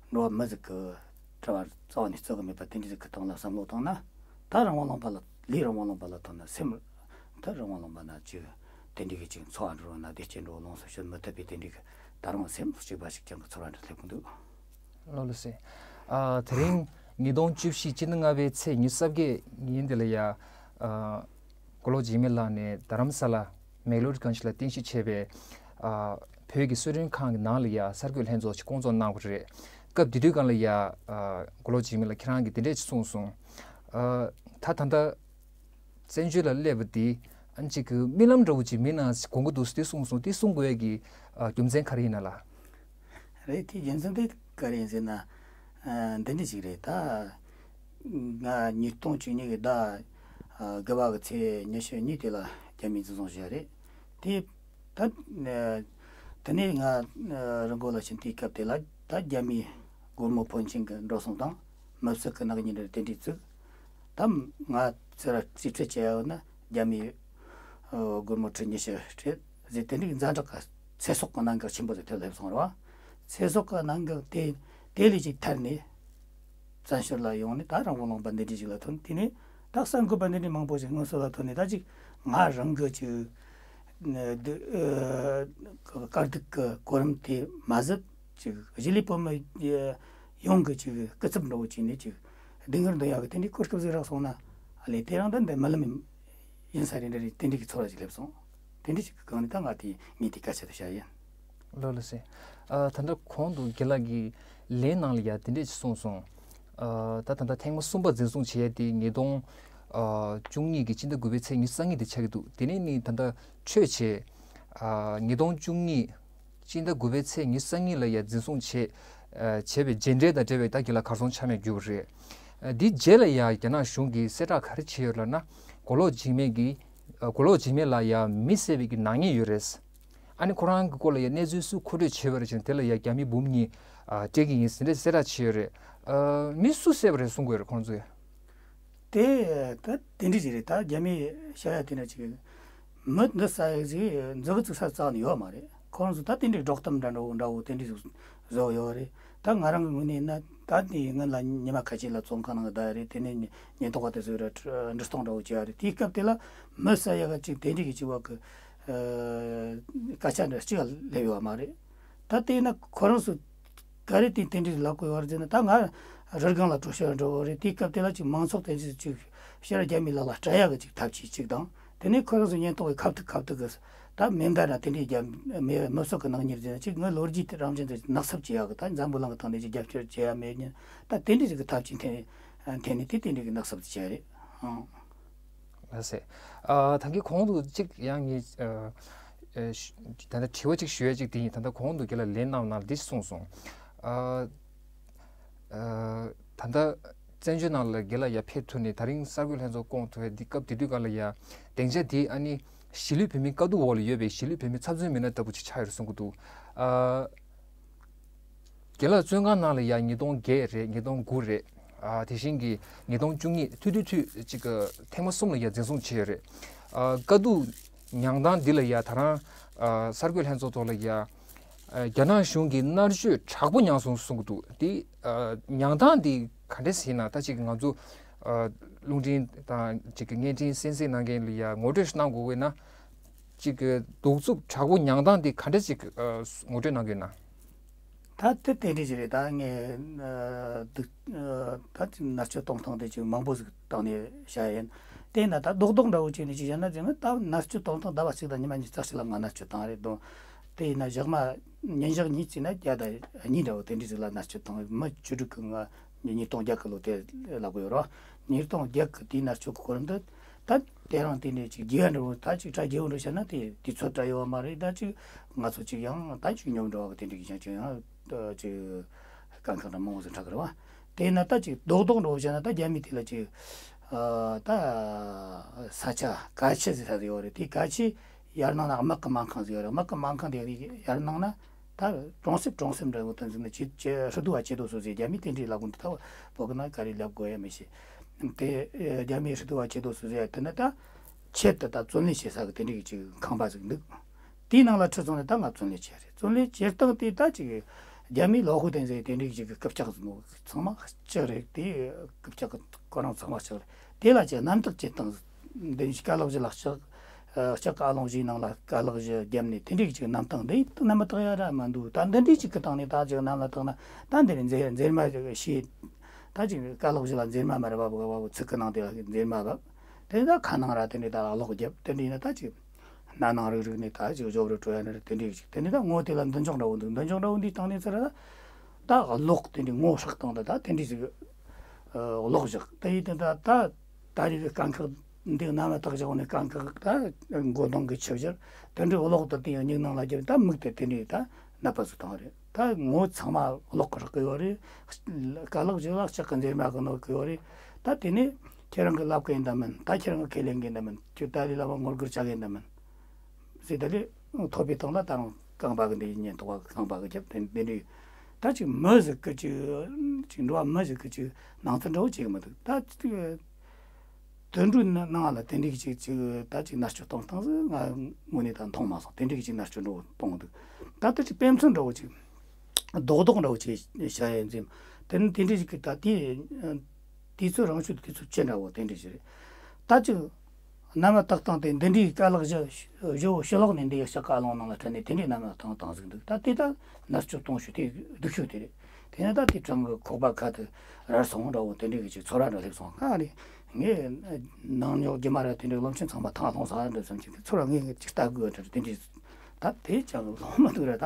འགྲོ་བ་མི་ཟིག་གི་གྲལ་བ་རྩ་བ་ནས་བརྩི་གི་མེད་པ་དེ་འདྲ་ཟིག་གི་སྟེང་ལ་བསམ་བློ་བཏང་ན། ད་རང་དབང་ལུང་པ་ལ་ལས་རང་དབང་ལུང་པ་ལ་ཐོན་ན་སེམས་ད་རང་དབང་ལུང་པ་ན་ཅིག་དེ་འདྲའི་གི་ཅིག་འཚོ་བ་འགྲོ་ན་བདེ་སྐྱིད་འགྲོ་ལོངས་སུ་སྤྱོད་མི་ཐུབ་པའི་དེ་འདྲའི་གི་ད་རུང་སེམས་སུ་གཅིག་པ་ཞིག་ཀྱང་གི་ཚོར་བ་འདྲ་སླེབས་གི་འདུག་ལོ་ལོ་སེ། ཨ། དེ་རིང་ཉིས་སྟོང་བཅུ་བཞི་སྤྱི་ཟླ་ལྔ་པའི་ཚེས་ཉི་ཤུ་རྩ་བརྒྱད་ཉིན་དེ་ལ་ཡ། ཨ། མགོ་ལོག་འཇིགས་མེད་ལགས་ནས་རྡ་རམ་ས་ལ་མེག་ལོར་གང་ཞིག་ལ་རྟེན་གཞི་བྱས་པའི། ཨ། བོད་ཀྱི་གསོལ་མགྲོན་ཁང་གི་ནང་ལ་ཡ་གསར་འགོད་ལྷན་ཚོགས་ཤིག་བསྐོང་ཚོགས་གནང་བ་རེད། སྐབས་དེ་དུས་སྒང་ལ་ཡ། ཨ། མགོ་ལོག་འཇིགས་མེད་ལགས་ཁྱེད་རང་གིས་འདི་འདྲས་ཅིག་གསུངས་སོང་། ཨ། ད་ད་ལྟ། བཙན་བྱོལ་ལ་སླེབས་པ་འདི་ཨ་ནི་གཅིག་གི་རྨི་ལམ་འདྲ་བོ་ཅིག་མིན་ན་དགོངས་ཀྱི་འདུག་ཟེར་དེ་གསུངས་སོང་། དེ་གསུང་དགོས་ཡ་གི་ཨ་རྒྱུ་མཚན་ག་རེ་ཡིན་ན་ལགས། རེད། དེ་རྒྱུ་མཚན་དེ་ག་རེ་ཡིན་ཟེར་ན། ཨ། འདི་འདྲ་ཞིག་རེད་ད། ང་ཉིས་སྟོང་བཅུ་གཉིས་ཀྱི་ཟླ་ཨ་དགུ་པ་གི་ཚེས་ཉི་ཤུ་གཉིས་དེ་ལ་རྒྱ་མིས་འཛིན་བཟུང་བྱས་རེད། དེ་ད་ཨ་དེ་ནས་ང་ཨ་རི་མགོ་ལ་ཕྱིན་དུས་སྐབས་དེ་ལ་ད་རྒྱ་མིའི་སྒོར་མོ་ཕོན་ཆེན་གྱི་འགྲོ་སོང་དང་མི་གསོད་ཀྱི་ནག་ཉེས་འདྲ་དེ་འདྲ་བཙུགས། ད་ང་ཚེ་ར་རྩིས་སྤྲོད་བྱས་ཡོད་ན་རྒྱ་མིའི་ཨ་སྒོར་མོ་ཁྲི་ཉི་ཤུ་སྤྲད་ཟེར་དེ་འདྲའི་ཛ་དྲག་གི་ཚེ་སྲོག་གི་གནད་འགག་ཆེན་པོ་ཟིག་ཐོན་སླེབས་སོང་རེད་བ། ཚེ་སྲོག་གི་གནད་འགག་དེ་དེ་ལས་ཅིག་ཐར་ནས་བཙན་བྱོལ་ལ་ཡོང་ནས་ད་རང་དབང་ལུང་པ་འདི་འདྲའི་ཞིག་ལ་ཐོན། དེ་ནས་ད་གསར་འགོད་པ་འདི་འདྲའི་མང་པོ་ཞིག་སྔོན་སོ་ལ་ཐོན་ནས་ད་ཅིག་ང་རང་གི་ཅིག་ཨ་དཀའ་སྡུག་གི་གོ་རིམ་དེ་མ་ཟད་ཅིག་གཞིས་ལུས་བོད་མི་ཡོངས་ཀྱི་ཅིག་སྐུ་ཚབ་འདྲ་བོ་བྱས་ནས་ཅིག་སྡུག་བསྔལ་འདོན་ཡག་གི་དེ་འདྲའི་གོ་སྐབས་ཟིག་རག་སོང་ན་ཨ་ལས་དེ་རིང་ད་འདི་རྨི་ལམ་ཡིན་ས་རེད་འདྲ་རེད། དེ་འདྲའི་གི་ཚོར་བ་ཞིག་སླེབས་སོང་། དེ་འདྲའི་ཞིག་གི་སྒང་ནས་ད་ང་དེ་ངས་དེ་སྐད་ཆ་དེ་བཤད་ཡིན། ལགས་ལགས་སེ། ཨ་ད་ལྟ་གོང་དུ་རྒན་ལགས་ཀྱིས་ལན་ནང་ལ་ཡ་དེ་འདྲས་ཅིག་གསུངས་སོང་། ཨ་ད་ད་ལྟ་ཐེངས་མ་གསུམ་པ་འཛིན་བཟུང་བྱས་ཏེ་ཉིས་སྟོང་ཨ་བཅུ་གཉིས་ཀྱི་སྤྱི་ཟླ་དགུ་པའི་ཚེས་ཉི་ཤུ་རྩ་གཉིས་དེ་ཆགས་ཀྱི་འདུག་དེ་ནས་ནི་ད་ལྟ་ཆོས་བྱས། ཨ་ཉིས་སྟོང་བཅུ་གཉིས་སྤྱི་ཟླ་དགུ་པའི་ཚེས་ཉི་ཤུ་རྩ་གཉིས་ལ་ཡ་འཛིན་བཟུང་བྱས། ཨ་བྱས་པའི་རྗེས་འབྲས་དང་འབྲེལ་བའི་ད་རྒན་ལགས་གར་སོང་ཆ་མེད་གྱུར་པ་རེད། ཨ་འདིའི་རྗེས་ལ་ཡ་རྒྱ་ནག་གཞུང་གིས་གསལ་བསྒྲགས་ག་རེ་བྱས་ཡོད་ལབ་ན། མགོ་ལོག་འཇིགས་མེད་ཀྱིས་ཨ་མགོ་ལོག་འཇིགས་མེད་ལ་ཡ་མི་བསད་པའི་གི་ནག་ཉེས་ཡོད་རེད། ཨ་ནི་ཁོ་རང་གི་སྐོར་ལ་ཡ་གནས་ཚུལ་སུ་མཁོ་སྤྲོད་བྱས་པ་རེད་ཅེ་ན་དེ་ལ་ཡ་རྒྱ་མི་འབུམ་གཉིས་ཨ་སྤྲད་ཀྱི་ཡིན་ཟེར་ནས་གསལ་བསྒྲགས་བྱས་ཡོད་རེད། ཨ་མི་སུ་བསད་པ་རེད་གསུང་གི་ཡོད་རེད་ཁོང་ཚོས། དེ་ད་དེ་འདྲ་ཞིག་རེད། ད་རྒྱ་མི་བཤད་ཡ་དེ་འདྲ་ཅིག་མི་འདི་བསད་ཡ་ཅིག་མཛུབ་གུ་བཙུགས་ས་རྩ་བ་ནས་ཡོད་མ་རེད། ཁོ་རང་ཚོ་ད་དེ་འདྲའི་སྒྲོག་གཏམ་འདྲ་འདྲ་བོ་འདྲ་བོ་དེ་འདྲ་ཞིག་བཟོ་ཡོད་རེད། ད་ང་རང་གི་ངོས་ནས་ཡིན་ན་ད་དེ་སྔོན་ལ་ཉི་མ་ཁ་ཤས་ལ་བཙོན་ཁང་ནང་བསྡད་ཡ་རེད། དེ་ནས་ཉེན་རྟོག་པ་དེ་ཚོས་ར་འདྲི་གཏོང་འདྲ་བོ་བྱས་ཡ་རེད། དེའི་སྐབས་དེ་ལ་མི་བསད་ཡ་ག་ཅིག་དེ་འདྲ་གི་ཅིག་བ་གི་ཨ་སྐད་ཆ་འདྲ་གཅིག་སླེབས་ཡོད་མ་རེད། ད་དེ་ན་ཁོ་རང་ཚོ་ག་རེ་དེ་དེ་འདྲ་ལབ་དགོས་ཡོད་རེད་ཟེར་ན། ད་ང་ རི་སྒང་ལ་འགྲོ་ཤེས་འགྲོ་བ་རེད། དེའི་སྐབས་དེ་ལ་ཅིག་མང་ཚོགས་དེ་ཚོས་ཅིག་ཕྱིར་རྒྱ་མིའི་ལག་ལ་སྤྲད་ཡག་གི་ཅིག་ཐབས་ཇུས་ཅིག་དང་། དེ་ནས་ཁོ་རང་ཚོ་ཉེན་རྟོག་གི་ཁ་ཐུག་ཁ་ཐུག་གི་ད་མེ་མདའ་ར་དེ་འདྲའི་རྒྱ་མི་མི་སོགས་ཀྱི་ནག་ཉེས་ཟེར་ན་ཅིག་ངའི་ལོ་རྒྱུས་དེ་རང་བཞིན་དུ་ནག་སུབ་བྱེད་ཡག་གི་ད་འཛམ་བུ་གླིང་གི་སྟེང་ནས་ཅིག་རྒྱབ་སྐྱོར་བྱེད་ཡ་མེད་ཉིན་ད་དེ་འདྲའི་ཅིག་གི་ཐབས་ཇུས་འཐེན་འཐེན་ནས་དེ་དེ་འདྲའི་གི་ནག་སུབ་བྱས་རེད། ཨང་། ལགས་སེ། ཨ། ད་གིན་གོང་དུ་གཅིག་ཡང་ངས་ཨ་ཨ་ཞུ་ད་ལྟ་དྲི་བ་གཅིག་ཞུ་ཡ་གཅིག་དེ་ཡིན། ད་ལྟ་གོང་དུ་རྒན་ལགས་ལན་གནང་ནང་འདི་གསུངས་སོང་། ཨ་ཨ་ད་ལྟ་བཙན་བྱོལ་ནང་ལ་རྒན་ལགས་ཡར་ཕེབས་ཐུབ་ནས་ད་རིང་གསར་འགོད་ལྷན་ཚོགས་བསྐོང་ཐུབ་པའི་འདི་སྐབས་དེ་དུས་སྒང་ལ་ཡ་སྡིངས་ཆ་དེ་ཨ་ནི་གཞིས་ལུས་བོད་མིའི་དཀའ་སྡུག་འོག་ལ་ཡོད་པའི་གཞིས་ལུས་བོད་མིའི་ཚབ་མཚོན་མི་སྣ་ལྟ་བུ་ཅིག་ཆགས་ཡོད་རེད་གསུང་གི་འདུག། ཨ། རྒན་ལགས་བཙོན་ཁང་ནང་ལ་ཡ་ཉིས་སྟོང་བརྒྱད་རེད། ཉིས་སྟོང་དགུ་རེད། ཨ། དེ་བཞིན་གྱི་ཉིས་སྟོང་བཅུ་གཉིས་ཐུག་དུས་ཐུག་ཅིག་གི་ཐེངས་མ་གསུམ་ལ་ཡ་འཛིན་བཟུང་བྱས་ཡོད་རེད། ཨ། དཀའ་སྡུག་མྱངས་སྟངས་འདི་ལ་ཡ་ད་རང་ཨ་གསར་འགོད་ལྷན་ཚོགས་ཐོག་ལ་ཡ་ཨ་རྒྱ་ནག་གཞུང་གིས་མནར་གཅོད་དྲག་པོ་མྱངས་སོང་གསུང་གི་འདུག། དེ་ཨ་མྱངས་སྟངས་འདི་ག་འདྲས་ཡིན་ན། ད་ཅིག་ང་ཚོ་ཨ་རླུང་འཕྲིན་དང་ཅིག་གི་བརྙན་འཕྲིན་གསན་གཟིགས་གནང་མཁན་ལ་ཡ་ངོ་སྤྲོད་ཞིག་གནང་དགོས་ཀྱི་ན། ཅིག་གི་གདུག་རྩུབ་དྲག་པོ་མྱངས་སྟངས་དེ་ག་འདྲ་ཅིག་ཨ་ངོ་སྤྲོད་གནང་གི་ཡོད་ན། ད་དེ་དེ་འདྲ་ཞིག་རེད། ད་ངས་ཨ་སྡུག་ཨ་ད་ཅིག་མནར་གཅོད་གཏོང་སྟངས་དེ་ཅིག་མང་པོ་ཟིག་བཏང་ནས་བཤད་ཡིན། དེ་ན་ད་རྡོག་རྡོག་འདྲ་བོ་བྱས་ནས་ཅིག་བཤད་ན་ཅིག་ད་མནར་གཅོད་གཏོང་སྟངས་ཟླ་བ་གཅིག་དང་ཉི་མ་ཉི་ཤུ་རྩ་གཅིག་ལ་ང་མནར་གཅོད་བཏང་རེད་དོ། དེ་ཡིན་ན་ཞག་མ་ཉིན་ཞག་གཉིས་བྱས་ན་བརྒྱ་དང་གཉིས་འདྲ་བོ་དེ་འདྲ་ཟིག་ལ་མནར་གཅོད་བཏང་། མི་བཅུ་དྲུག་གི་ང་ཉིས་སྟོང་བརྒྱད་གི་ལོ་དེ་ལབ་དགོས་ཡོད་རེད། ཉིས་སྟོང་བརྒྱད་གི་དེའི་མནར་གཅོད་གི་གོ་རིམ་དུ་ད་དེ་རིང་དེ་འདྲའི་ཅིག་རྒྱས་འགྲོ་ད་ཅིག་གྲ་རྒྱས་པོ་འགྲོ་བྱས་ན་དེ་དུས་ཚོད་འདྲ་ཡོད་མ་རེད། ད་ཅིག་ང་ཚོ་ཅིག་ཡང་ད་ཅིག་སྙོམས་འགྲོ་བ་གི་དེ་འདྲའི་ཅིག་ཡང་ཅིག་ཡང་ཅིག་དཀའ་ཁག་འདྲ་མང་བོ་ཟིག་འཕྲད་གི་རེད་བ། དེ་ན་ད་ཅིག་རྡོག་རྡོག་འགྲོ་བྱས་ན་ད་རྒྱ་མི་དེ་ལ་ཅིག་ཨ་ད་ས་ཆ་ཀ་ཆི་ཟེར་ས་ཟིག་ཡོད་རེད། དེ་ཀ་ཆི་ཡར་ནང་ན་དམག་གི་སྨན་ཁང་ཟིག་ཡོད་རེད། དམག་གི་སྨན་ཁང་དེ་ཡར་ནང་ན། ད་གྲོང་གསེབ་གྲོང་གསེབ་འདྲ་བོ་དང་འཛིན་ནས་ཅི་ཅི་ཧྲི་དུ་བ་ཆེ་དོ་སོ་ཟེར་རྒྱ་མི་དེ་འདྲའི་ལབ་གོ་འདི་ད་བོད་གི་ན་ག་རེ་ལབ་དགོས་ཡ་མི་ཤེས། དེ་རྒྱ་མི་ཧྲི་དུ་བ་ཆེ་དོ་སོ་ཟེར་དེ་ནི་ད་ཆེད་དུ་ད་བཙོན་ལེན་བྱེད་ས་གི་དེ་འདྲའི་ཅིག་ཁང་པ་ཟིག་འདུག། དེའི་ནང་ལ་ཁྲིད་སོང་ནས་ད་ང་བཙོན་ལེན་བྱས་རེད། བཙོན་ལེན་བྱེད་སྟངས་དེ་ད་ཅིག་རྒྱ་མིའི་ལོ་ཧུ་ཏན་ཟེར་དེ་འདྲའི་ཅིག་གི་རྐུབ་བཀྱག་ཟིག་ནོ་ཚང་མ་ལྕགས་རེད། དེ་རྐུབ་བཀྱག་གི་ཁོ་རང་ཚང་མ་ལྕགས་རེད། དེ་ལ་ཅིག་རྣམ་དག་བྱེད་སྟངས་འདི་ནི་ཀ་ལག་བཞི་ལ་ལྕགས། ཨ་ལྕགས་ཀྱི་ཨ་ལོང་བཞིའི་ནང་ལ་ཀ་ལག་བཞི་བརྒྱབ་ནས་དེ་འདྲའི་ཅིག་རྣམ་སྟངས་འདི་རྣམ་པ་དག་ཡ་ར་མ་འདུག། ད་འདི་འདྲའི་ཅིག་གི་སྟེང་ནས་ད་ཅིག་རྣམ་ལ་དག་ན་ད་འདི་ནས་མཛེར་མཛེར་མ་ཞིག་ཤེས། ད་ཅིག་ཀ་ལག་བཞི་ལ་མཛེར་མ་མ་རེད་བབ་བབ་ཚིག་གི་ནང་དེ་ལ་མཛེར་མ་བབ། དེ་ནས་ད་ཁ་ནང་ར་དེ་འདྲའི་ད་ལ་གློག་བརྒྱབ། དེ་འདྲའི་ནས་ད་ཅིག་སྣ་ནང་རིག་རིག་ནས་ད་ཅིག་བཞོ་བར་སྤྲོ་ཡ་ནི་རེད། དེ་འདྲའི་ཅིག་དེ་ནས་ད་ངོ་དེ་ལ་མདུན་ལྕོག་འདྲ་བོ་འདུག། མདུན་ལྕོག་འདྲ་བོ་འདིའི་སྟེང་ནས་ཚུར་ད་གློག་དེ་འདྲའི་ངོ་ཧྲག་སྟངས་ད་ད་དེ་འདྲའི་ཅིག་གློག་བཞག། དེ་ཡིན་དུས་ད་ད་ད་རེས་ཀྱི་དཀའ་ཁག་འདི་རྣམ་པ་དག་བཞག་ནས་དཀའ་ཁག་ད་མགོ་གདོང་གི་ཆུ་བཞུར་དེ་འདྲའི་གློག་ཏུ་དེའི་མིག་ནང་ལ་བརྒྱབ། ད་མིག་དེ་དེ་འདྲའི་ད་ནད་པ་ཟིག་བཏང་རེད། ད་ངོ་ཚང་མ་གློག་གིས་རག་གི་ཡོད་རེད། ཀ་ལག་བཞི་ལ་ལྕགས་ཀྱི་མཛེར་མ་གིས་གནོད་གི་ཡོད་རེད། ད་དེ་ནས་ཁྱེད་རང་གིས་ལབ་གི་ཡིན་དམ་མིན། ད་ཁྱེད་རང་གིས་ཁས་ལེན་གི་ཡིན་དམ་མིན། ཁྱོད་ད་རེས་ལབ་པ་ངོ་རྒོལ་བྱ་གི་ཡིན་དམ་མིན་ཟེར། ད་ལས་ཐོབ་པའི་སྟེང་ལ་ད་རུང་རྐང་པ་གིས་འདི་ཉེན་རྟོག་པ་རྐང་པ་གིས་རྒྱབ། དེ་འདི་འདྲའི་ད་ཅིག་མི་ཟིག་གི་ཅིག་ཅིག་འགྲོ་བ་མི་ཟིག་གི་ཅིག་སྣང་ཚུལ་འདྲ་བོ་བྱེད་གི་མི་འདུག། ད་ཅིག་དུད་འགྲོའི་ནང་ལ་དེ་འདྲའི་ཅིག་ཅིག་ད་ཅིག་མནར་གཅོད་གཏོང་སྟངས་ཟིག་ང་དངོས་གནས་ད་མཐོང་མ་སོང་། དེ་འདྲའི་ཅིག་མནར་གཅོད་འདྲ་བོ་གཏོང་གི་འདུག། ད་དེ་ཅིག་དཔེ་མཚོན་འདྲ་བོ་ཅིག་རྡོག་རྡོག་འདྲ་བོ་ཅིག་བྱ་ཡ་ཡིན་ཙང་། དེ་ནི་དེ་འདྲའི་ཅིག་གི་ད་དེ་དུས་ཚོད་རང་ཤུགས་དུས་ཚོད་ཅི་འདྲ་བོ་དེ་འདྲའི་ཞིག་རེད། ད་ཅིག་རྣམ་པ་དག་སྟངས་དེ་འདི་འདྲའི་ཀ་ལག་བཞི་བཞི་བོ་ཕྱི་ལོགས་ནས་འདི་ཡི་ལྕགས་ཀྱི་ཨ་ལོང་ནང་ལ་ཁྲིད་ནས་དེ་འདྲའི་རྣམ་པ་དག་སྟངས་ཟིག་འདུག། ད་དེ་ད་མནར་གཅོད་གཏོང་ཤུགས་དེ་སྡུག་ཤོས་དེ་རེད། དེ་ནས་ད་དེ་གྲང་གི་ཁོག་པ་ཁ་དུ་རལ་སོང་འདྲ་བོ་དེ་འདྲའི་གི་ཅིག་ཚོར་བ་འདྲ་སླེབས་སོང་། ང་རེད། ངས་ནང་ཉོག་རྒྱུ་མ་ར་དེ་འདྲའི་བློན་ཆེན་ཚང་མ་ཐང་ལྷུང་ས་འདྲ་བསམ་གྱི་ཚོར་བ་ངས་ངས་ཅིག་ལྟ་དགོས་འདྲ་དེ་འདྲའི་ད་དེ་ཅང་ལྷུང་མི་འདུག་ར། ད་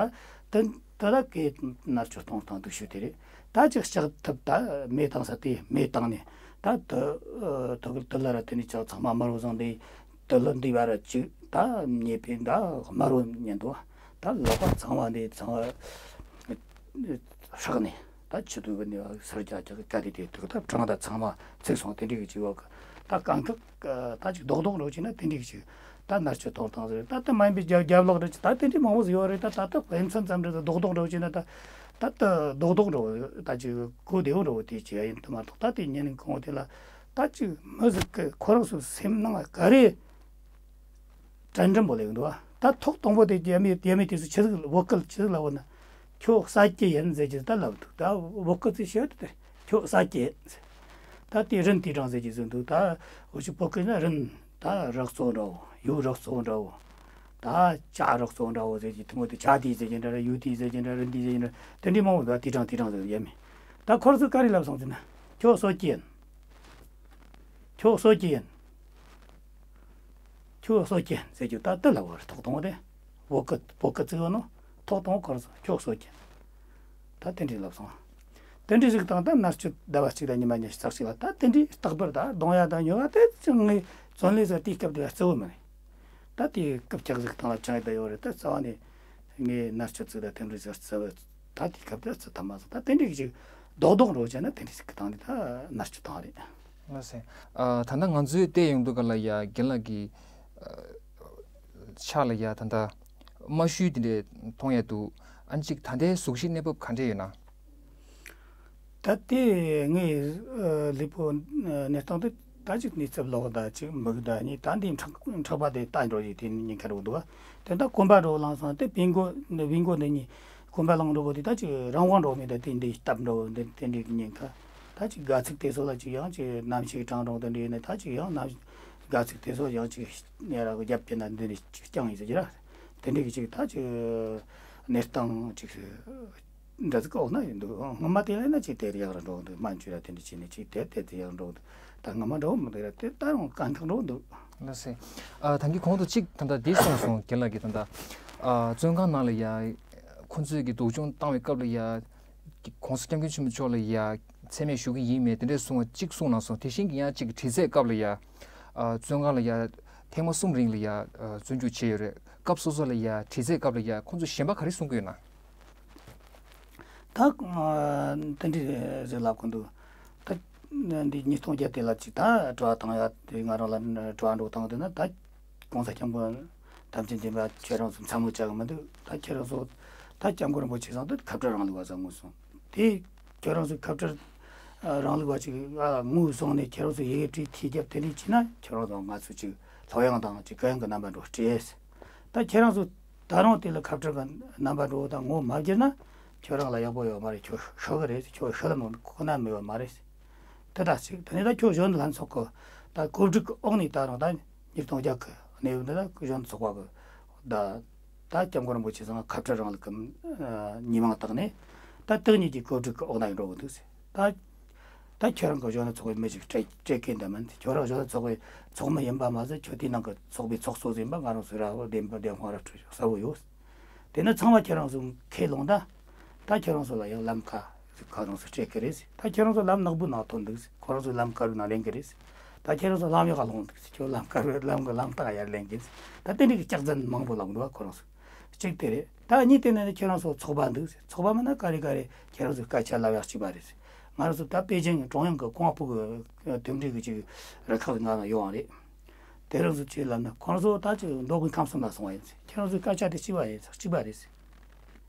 དེ་ད་ལ་གའི་མནར་གཅོད་གཏོང་སྟངས་སྡུག་ཤོས་དེ་རེད། ད་ཅིག་ལྕགས་ཐབ་ད་མེ་བཏང་ས་དེ་མེ་བཏང་ནས་ད་དུ་དུ་དུ་ལ་ར་དེ་ནས་ཅག་ཚང་མ་དམར་བོ་བཟང་དེ་དུ་ལ་འདི་བ་ར་ཅིག་ད་ཉེས་པའི་ད་དམར་བོ་ཉན་དོ། ད་ལག་པ་ཚང་མ་འདི་ཚང་མ་ཧྲག་ནས་ད་ཆུ་དུ་བུ་ནས་སར་རྒྱག་རྒྱག་གི་ག་དེ་དེ་དུ་ད་གྲང་ད་ཚང་མ་ཚིག་སོང་། དེ་འདྲའི་གི་ཅིག་བ་གི་ད་དཀའ་ཁག་ད་ཅིག་རྡོག་རྡོག་འགྲོ་ཅིག་ན་དེ་འདྲའི་གི་ཅིག་ད་མནར་གཅོད་གཏོང་སྟངས་ཟེར། ད་ལྟ་མ་ཡིན་པའི་རྒྱབ་རྒྱབ་ལོག་རེད། ད་དེ་འདྲའི་མང་པོ་ཟིག་ཡོད་རེད། ད་ད་ལྟ་དཔེ་མཚོན་ཙམ་རེད། ད་རྡོག་རྡོག་འདྲ་བོ་བྱས་ན་ད་ད་ལྟ་རྡོག་རྡོག་འདྲ་བོ་ད་ཅིག་གོ་བདེ་བོ་འདྲ་བོ་དེ་བྱས་ཡིན་དུ་མ་གཏོགས། ད་དེ་ཉིན་གང་བོ་དེ་ལ་ད་ཅིག་མི་ཟིག་གི་ཁོ་རང་ཚོའི་སེམས་ནང་ག་རེ་དྲན་དྲན་པོ་ལེགས་འདུག་བ། ད་ཐོག་དང་པོ་དེ་རྒྱ་མི་རྒྱ་མི་དེ་ཚོ་ཆི་ཟིག་བོད་སྐད་ཆི་ཟིག་ལབ་བ་ན་ཁྱོད་ས་སྐྱེ་ཡིན་ཟེར་གྱི་ད་ལབ་འདུག། ད་བོད་སྐད་ཚིག་བཤད་དུ་དེ་ཁྱོད་ས་སྐྱེ་ཡིན་ཟེར། ད་དེ་རིན་དེ་གྲངས་ཟེར་གྱི་ཟིག་འདུག། ད་འུ་ཆོ་བོད་སྐད་ན་རིན། ད་རག་བཙོག་འདྲ་བོ། ཡུག་རག་བཙོག་འདྲ་བོ། ད་ཇ་རག་བཙོག་འདྲ་བོ་ཟེར་གྱི་ཐུང་བོ་དེ་ཇ་དེ་ཟེར་གྱི་འདྲ་ར། ཡུག་དེ་ཟེར་གྱི་འདྲ། རིན་དེ་ཟེར་གྱི་འདྲ། དེ་འདྲའི་མང་བོ་འདུག། དེ་གྲངས་དེ་གྲངས་ཟེར་ཡ་མེད། ད་ཁོ་རང་ཚོས་ག་རེ་ལབ་སོང་ཟེར་ན། ཁྱོད་གསོད་ཀྱི་ཡིན། ཁྱོད་གསོད་ཀྱི་ཡིན། ཁྱོད་གསོད་ཀྱི་ཡིན་ཟེར་རྒྱུ་ད་དེ་ལབ་པ་རེད། ཐོག་དང་པོ་དེ། བོད་སྐད་བོད་སྐད་བརྩི་ཡོད་ནོ། ཐོག་དང་པོ་ཁོ་རང་ཚོས་ཁྱོད་གསོད་ཀྱི་ཡིན། ད་དེ་འདྲས་ལབ་སོང་། དེ་འདྲས་ཞིག་དང་ད་མནར་གཅོད་ཟླ་བ་གཅིག་དང་ཉི་མ་ཉི་ཤུ་རྩ་གཅིག་ལ་ད་དེ་འདྲས་རྟག་པར་ད་རྡུང་ཡ་དང་ཉོ་ཡ་དེ་ཅང་ངས་བརྩོན་ལེན་ཟེར་དེའི་སྐབས་དེ་བརྩི་བོ་མ་རེད། ད་དེའི་སྐབས་ཀྱག་ཟིག་དང་ལ་ཅང་ཡ་ད་ཡོད་རེད། ད་རྩ་བ་ནས་ངས་མནར་གཅོད་ཟིག་ད་དེ་འདྲས་ཟིག་བརྩི་བོ་ད་དེའི་སྐབས་དེ་བརྩི་ཐུབ་མ་སོང་། ད་དེ་འདྲས་ཅིག་རྡོག་རྡོག་འགྲོ་བྱས་ན་དེ་འདྲས་ཟིག་གི་སྟེང་ནས་ད་མནར་གཅོད་བཏང་རེད། ལགས་སེ། ཨ། ད་ལྟ་ང་ཚོས་བལྟས་ཡོང་དུས་ག་ལ་ཡ་རྒན་ལགས་ཀྱི་ཨ། ཕྱག་ལ་ཡ་ད་ལྟ་རྨ་ཤུལ་དེ་འདྲས་མཐོང་ཡ་འདུག་ཨ་ནི་ཅིག་ད་ལྟའི་གཟུགས་གཞི་གནས་བབ་ག་འདྲས་ཡོད་ན། ད་ལྟའི་ངའི་ཨ། ལུས་པོ་ཨ། གནས་སྟངས་དེ་ད་ཅིག་ནད་ཚབས་ལོག་ད་ཅིག་མིག་ད་གཉིས་ད་འདི་མཁྲེགས་མཁྲེགས་པ་དེ་ལྟ་འགྲོ་ཡི་དེ་ཉིན་ཁ་རུ་འདུག་ད་ད་གོམ་པ་འགྲོ་ལངས་སོང་དེ་བེན་གོ་བེན་གོ་འདི་གཉིས་གོམ་པ་ལངས་འགྲོ་གོ་དེ་ད་ཅིག་རང་དབང་འགྲོ་མེད། ད་དེ་འདི་སྟབས་འགྲོ་འདི་དེ་འདྲའི་ཉིན་ཁ་ད་ཅིག་དགའ་ཚིགས་དེ་ཚོ་ལ་ཅིག་ཡང་ཅིག་ནམ་ཞིག་གྲང་འགྲོ་དེ་འདྲའི་ནི་ད་ཅིག་ཡང་ནམ་དགའ་ཚིགས་དེ་ཚོ་ཡང་ཅིག་ཉེ་ར་གི་རྒྱབ་ཀྱི་ན་འདི་འདྲའི་ཅིག་རྐྱང་ཡིན་ཟེར་གྱི་ར། དེ་འདྲའི་གི་ཅིག་ད་ཅིག་གནས་སྟངས་ཅིག་འདྲ་ཟིག་འོག་ན་ཡོད་འདུག་སྔོན་མ་དེ་ལས་ན་ཅིག་དེར་ཡག་ར་འགྲོ་འདུག་སྨན་བཅོས་ར་དེ་འདྲ་བྱས་ནས་ཅིག་དེར་དེར་དེ་ཡག་འགྲོ་འདུག་ད་སྔོན་མ་འདྲ་བོ་མི་འདུག་ར། དེ་ད་རུང་དཀའ་ཁག་འགྲོ་འདུག་ལགས་སེ། ཨ། ད་གིན་གོང་དུ་གཅིག་ད་ལྟ་འདི་གསུངས་སོང་། རྒན་ལགས་ཀྱིས་ད་ལྟ་ཨ། བཙོན་ཁང་ནང་ལ་ཡ་ཁོང་ཚོས་ཀྱི་སྡུག་སྦྱོང་བཏང་བའི་སྐབས་ལ་ཡ་༸གོང་ས་༸སྐྱབས་མགོན་ཆེན་པོ་མཆོག་ལ་ཡ་མཚན་སྨད་ཞུ་གི་ཡིན་མེད་དེ་འདྲས་གསུངས་པ་གཅིག་གསུངས་གནང་སོང་། དེ་བཞིན་གྱི་ཡང་གཅིག་དྲི་རྩད་སྐབས་ལ་ཡ་ཨ། བཙོན་ཁང་ལ་ཡ་ཐེངས་མ་གསུམ་རིང་ལ་ཡ་ཨ། བཙོན་འཇུག་བྱས་ཡོད་རེད། སྐབས་སོ་སོ་ལ་ཡ་དྲི་རྩད་སྐབས་ལ་ཡ་ཁོང་ཚོས་གཞན་པ་ག་རེ་གསུང་གི་ཡོད་ན། ད་ཨ། དེ་འདྲའི་ཟེར་ལབ་གི་འདུག་ད་འདི་ཉིས་སྟོང་བརྒྱད་དེ་ལ་ཅིག་ད་དྲི་བ་བཏང་ཡ་དེ་ང་རང་ལ་དྲི་བ་འདྲ་བཏང་དེ་ན་ད་༸གོང་ས་༸སྐྱབས་མགོན་ཐམས་ཅད་མཁྱེན་པ་ཁྱེད་རང་ཚོ་མཚན་སྨོད་བྱ་གི་མི་འདུག་ད་ཁྱེད་རང་ཚོ་ད་༸སྐྱབས་མགོན་རིན་པོ་ཆེ་ཚང་དུ་ཁ་བྲལ་རིང་ལུགས་པ་ཚང་ངོས་སོང་དེ་ཁྱེད་རང་ཚོ་ཁ་བྲལ་རིང་ལུགས་པ་ཅིག་ངོས་བཟུང་ནས་ཁྱེད་རང་ཚོ་ཡི་གེ་བྲིས་ཐེ་རྒྱབ་དེ་འདྲ་བྱས་ན་ཁྱེད་རང་ཚོ་ང་ཚོ་ཅིག་ལྷོད་ཡངས་དང་ཅིག་གུ་ཡངས་ཀྱི་རྣམ་པ་འགྲོ་སྤྲད། ད་ཁྱེད་རང་ཚོ་ད་རུང་དེ་ལ་ཁ་བྲལ་གྱི་རྣམ་པ་འགྲོ་དང་ངོ་མ་བསྒྱུར་ན་ཁྱོད་རང་ལ་ཡག་པོ་ཡོད་མ་རེད། ཁྱོད་ཤི་གི་རེད། ཁྱོད་ཤི་ལ་མི་ཁོ་ན་མི་ཡོད་མ་རེད། དེ་དག་ཅིག་དེ་ནས་ད་ཁྱོད་གཞོན་ནུ་ལྷན་ཚོགས་ཀྱི་ད་གོ་སྒྲིག་གི་འོག་ནས་ད་རུང་ད་ཉིས་སྟོང་བརྒྱད་ཀྱི་གནས་བབ་འདི་ལ་གཞོན་ནུ་ཚོགས་པ་གི་ད་ད་༸སྐྱབས་མགོན་རིན་པོ་ཆེ་ཚང་ཁ་བྲལ་རིང་ལུགས་ཀྱི་ཉི་མ་བཏགས་ནས་ད་དེ་གཉིས་ཀྱི་གོ་སྒྲིག་གི་འོག་ན་འགྲོ་གི་འདུག་ཟེར། ད་ད་ཁྱོད་རང་གི་གཞོན་ནུ་ཚོགས་པའི་མི་ཞིག་སྤྲད་སྤྲད་མཁན་འདི་མིན། ཁྱོད་རང་གཞོན་ནུ་ཚོགས་པའི་ཚོགས་མི་ཡིན་པ་མ་ཟད་ཁྱོད་དེའི་ནང་གི་ཚོགས་པའི་ཚོགས་གཙོ་ཟིག་ཡིན་པ་ང་རང་ཚོས་ར་བདེན་པ་བདེན་དཔང་ར་སྤྲོད་གསལ་བོ་ཡོད། དེ་ནི་ཚང་མ་ཁྱེད་རང་ཚོ་ཁས་ལོངས་ད། ད་ཁྱེད་རང་ཚོ་ལ་ཡང་ལམ་ཁ་ཁོ་རང་ཚོ་སྤྲད་ཀྱི་རེད། ད་ཁྱེད་རང་ཚོ་ལམ་ནག་པོའི་ནང་ཐོན་འདུག་ཁོ་རང་ཚོ་ལམ་དཀར་པོའི་ནང་ལེན་གྱི་རེད། ད་ཁྱེད་རང་ཚོ་ལམ་གཡོག་ལ་ལྷུང་འདུག་ཁྱོད་ལམ་དཀར་པོའི་ལམ་གྱི་ལམ་རྟགས་ཡར་ལེན་གྱི་རེད། ད་དེ་འདྲའི་གི་སྐྱག་རྫུན་མང་པོ་ལབ་འདུག་ཁོ་རང་ཚོ། གཅིག་དེ་རེད། ད་གཉིས་དེ་ནས་ནི་ཁྱེད་རང་ཚོ་ཚོགས་པ་འདུག་ཚོགས་པ་མིན་ན་ག་རེ་ག་རེ་ཁྱེད་རང་ཚོའི་སྐད་ཆ་ལབ་ཡག་གཅིག་པ་རེད། ང་རང་ཚོ་ད་པེ་ཅིང་ཀྲུང་དབྱང་གི་ཀོང་ཧྥུ་གི་མཐུན་སྒྲིལ་གི་ཅིག་རུ་ཁག་ནང་ཡོང་བ་རེད། དེ་རང་ཚོ་ཅིག་ལབ་ན་ཁོང་ཚོ་ད་ཅིག་མདོ་དབུས་ཁམས་གསུམ་ལ་སོང་བ་ཡིན། ཁྱེད་རང་ཚོའི་སྐད་ཆ་དེ་གཅིག་པ་ཡིན། གཅིག་པ་རེད།